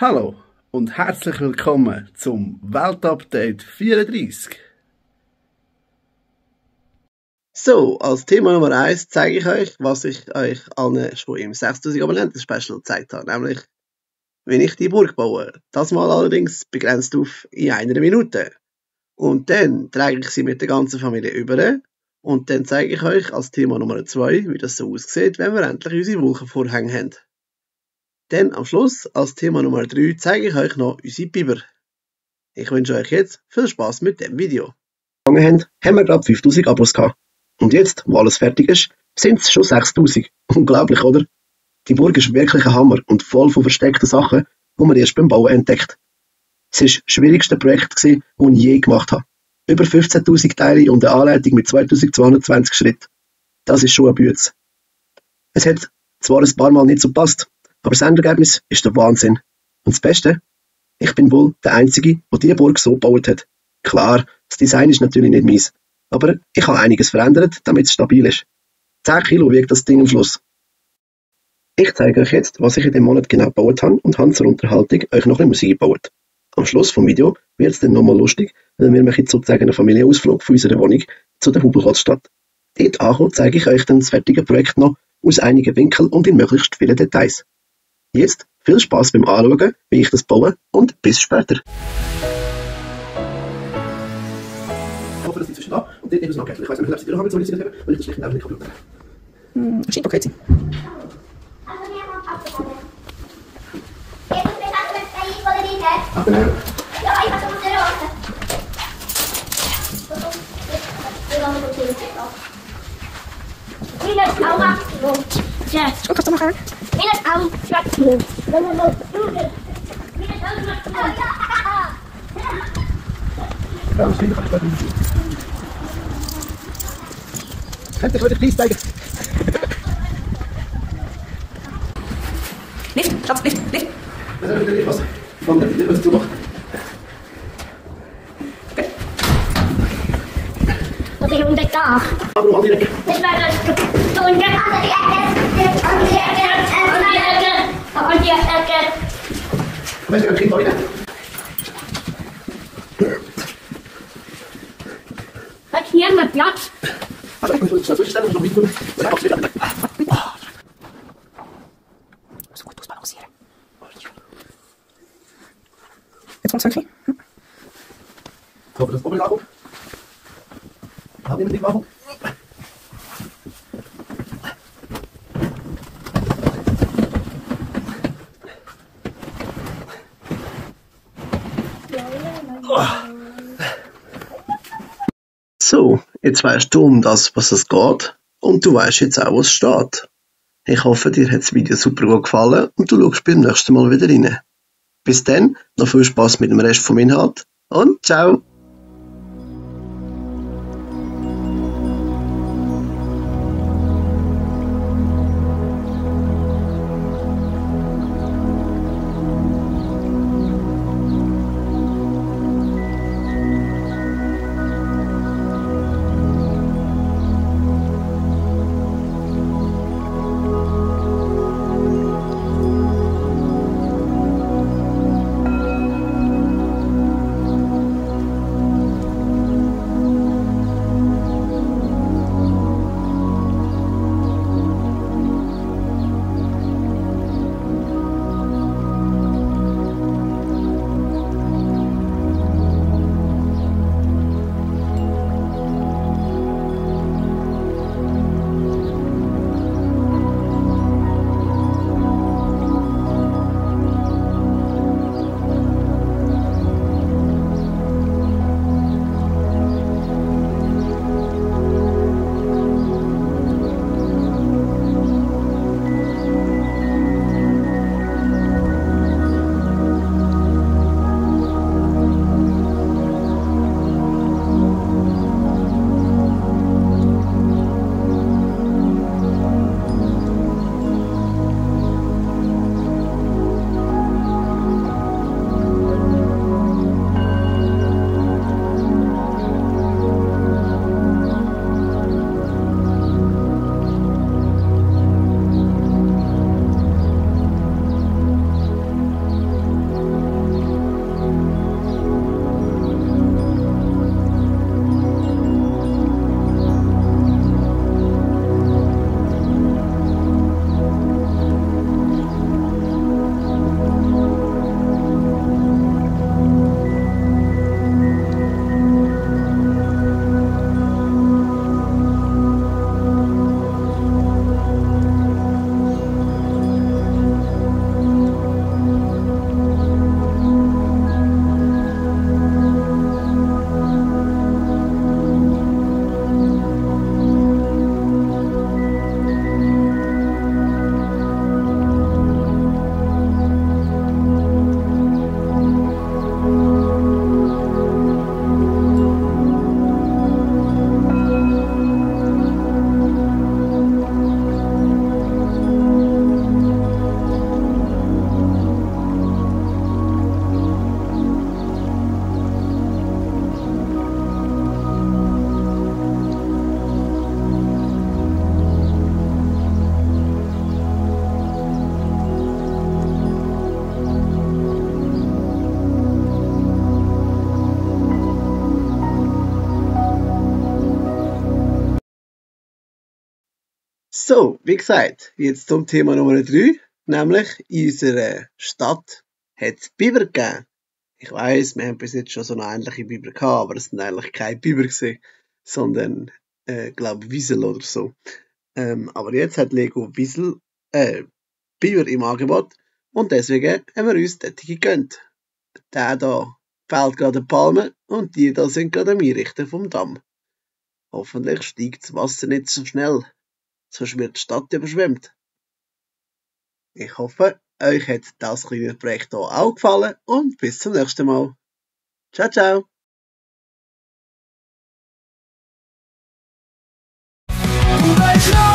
Hallo und herzlich willkommen zum Weltupdate 34. So, als Thema Nummer 1 zeige ich euch, was ich euch allen schon im 6000 Abonnenten-Special gezeigt habe, nämlich wie ich die Burg baue. Das mal allerdings begrenzt auf in einer Minute. Und dann trage ich sie mit der ganzen Familie über und dann zeige ich euch als Thema Nummer 2, wie das so aussieht, wenn wir endlich unsere Wolkenvorhänge haben. Dann am Schluss, als Thema Nummer 3, zeige ich euch noch unsere Biber. Ich wünsche euch jetzt viel Spaß mit dem Video. Haben wir gerade 5000 Abos gehabt. Und jetzt, wo alles fertig ist, sind es schon 6000. Unglaublich, oder? Die Burg ist wirklich ein Hammer und voll von versteckten Sachen, die man erst beim Bauen entdeckt. Es war das schwierigste Projekt, das ich je gemacht habe. Über 15.000 Teile und eine Anleitung mit 2220 Schritten. Das ist schon ein Bütz. Es hat zwar ein paar Mal nicht so gepasst, aber das Endergebnis ist der Wahnsinn. Und das Beste? Ich bin wohl der Einzige, der diese Burg so gebaut hat. Klar, das Design ist natürlich nicht meins. Aber ich habe einiges verändert, damit es stabil ist. 10 Kilo wiegt das Ding am Schluss. Ich zeige euch jetzt, was ich in dem Monat genau gebaut habe und habe zur Unterhaltung euch noch ein Musik gebaut. Am Schluss vom Video wird es dann nochmal lustig, weil wir machen sozusagen einen Familienausflug von unserer Wohnung zu der Hubelkotzstadt. Dort angekommen zeige ich euch dann das fertige Projekt noch aus einigen Winkeln und in möglichst vielen Details. Jetzt viel Spaß beim Anschauen, wie ich das baue und bis später. Ich hoffe, das ist da und dort ist es noch Kette. Ich weiß nicht, ob Sie die haben, soll ich sie nicht haben, weil ich das schlicht und einfach nicht kaputt habe. Scheint okay zu sein. Ach, genau. Ja, ich habe schon raten. Minus Aua. Ja, Schon kannst du machen. minus Aua. Minus Ja, das finde ich gut. Könnt ihr euch please zeigen? Lift, Schatz, Lift. Das ist wieder was. Von der was zu machen. Das ist unter Dach. Aber um andere Ecke. Das war das unter andere Ecke. Und die Ecke. Weißt du, ein Kind rein? Hat hier mal Platz. Also, ich muss das zwischenstellen und noch mitnehmen. Dann machst du wieder. So gut ausbalancieren. Jetzt kommt's wirklich. Ich hoffe, das Oben ankommt. Hab ich nicht machen. So, jetzt weißt du was es geht und du weißt jetzt auch, was steht. Ich hoffe, dir hat das Video super gut gefallen und du schaust beim nächsten Mal wieder rein. Bis dann, noch viel Spaß mit dem Rest vom Inhalt und ciao! So, wie gesagt, jetzt zum Thema Nummer 3, nämlich in unserer Stadt hat es Biber gegeben. Ich weiss, wir haben bis jetzt schon so eine ähnliche Biber gehabt, aber es sind eigentlich keine Biber gewesen, sondern, glaube Wiesel oder so. Aber jetzt hat Lego Wiesel, Biber im Angebot und deswegen haben wir uns dort gegönnt. Der da fällt gerade eine Palme und die da sind gerade am Einrichten vom Damm. Hoffentlich steigt das Wasser nicht so schnell, sonst wird die Stadt überschwemmt. Ich hoffe, euch hat das kleine Projekt hier auch gefallen und bis zum nächsten Mal. Ciao, ciao! Let's go!